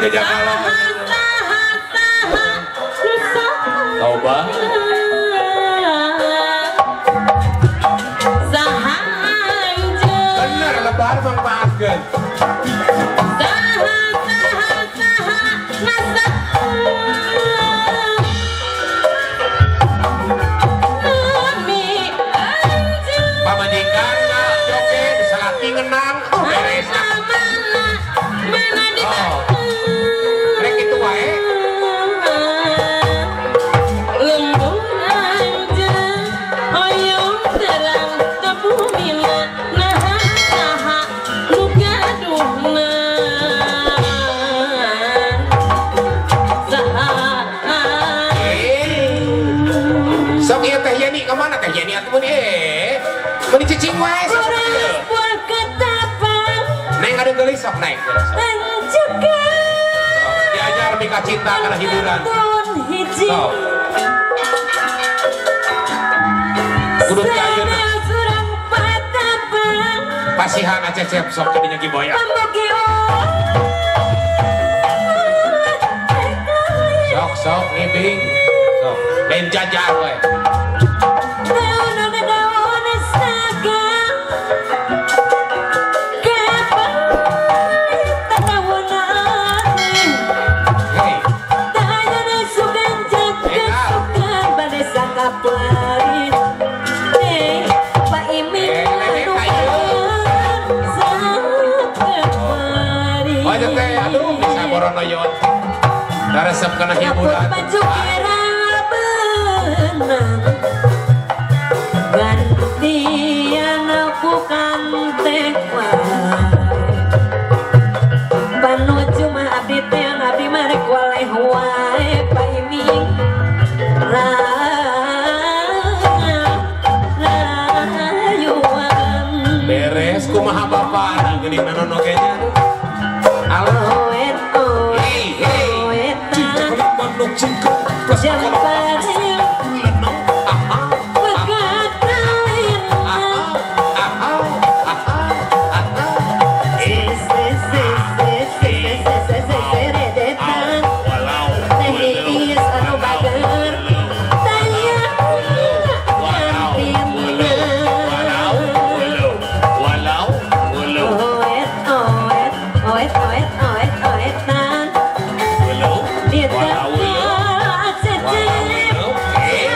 Jajak kalau. Toba. Bener lebar manfaatkeun. Pamajikan joget salaki ngenang beres. Oh. Rek kitu wae. Sok ieu Teh Yeni ka mana Teh Yeni atuh meuni cicing wae sok kieu. Neng ada geulis sok naik. Sok. Diajar mika cinta kana hiburan. Sok. Kudu ti ayeuna. Pasihan acecep sok kadinya Ki Boya. Sok sok ngibing. Sok lain jajar we. Hei, oh itu teh aduh bisa boronoyon. Daresep kana hiburan. Gantian aku kante panuju mah abdi teh abdi marek waleh wae Pak Iming rayuan. Beres kumaha bapak geuning nanono ge nya. Halo. Oet oet Hei, hei. oetan Lenong. Aha, jampare aha, aha, aha, aha. Walau, walau, walau, walau, walau, walau, walau, walau, eh,